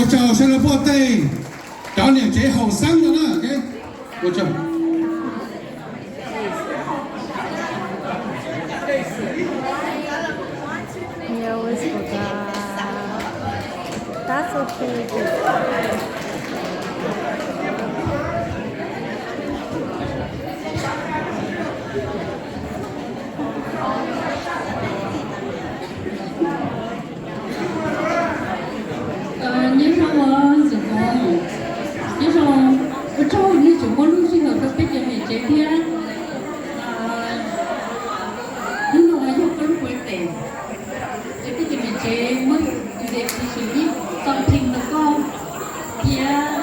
Rau sawv daws poj tej, cov niam tsev haum xeeb no na. Ua tsaug. Nyob zoo os Ntxwg Hmoov, nyob zoo, ua tsaug nej tseem muab lub sij hawm rau peb cov niam tsev thiab. Hnub no yog koj lub birthday, es peb cov niam tsev muab tus decision ib txoj pheej rau koj thiab.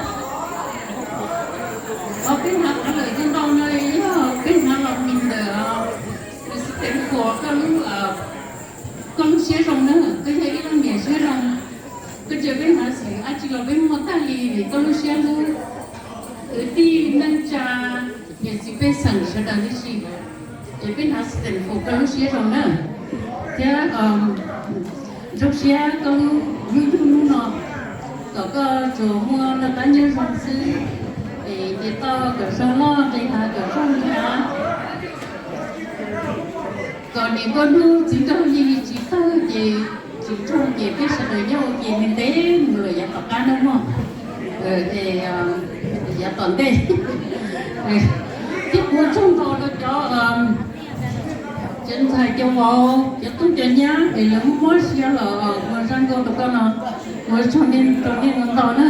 Qhov peb hnav qhov lawm ntau ntau no yog peb hnav los mis ntawm President for koj lub, koj lub siab zoo na, koj yog ib leej niam siab zoo. Koj cia peb hnav xwm dab tsi los peb muaj tag li vim koj lub siab hlub kwv tij neej tsa, niam txiv pej xeem sawv daws tib si. Ces peb hnav xwm for koj lub siab zoo na. Thiab zoo siab koj lub hnub yug hnub no, kom koj tsuas muaj noj qab nyob zoo xwb, es ces tau kom zoo loj nqi hav kom zoo nqi hav, kom niam nkauj hnub txiv nkauj hli tsis tawg ces tsis ntsoog ces peb sawv daws nyob ua ke ntev ntev mus lawm yav tom qab no mog. Ces yav tom ntej, thiab kuv ua tsaug ntau rau cov, cov ntxhais cov vauv cov tub cov nyab es lawv muab siab los ua zaj nkauj rau koj no, ua tsaug nej rau nej ntau ntau na.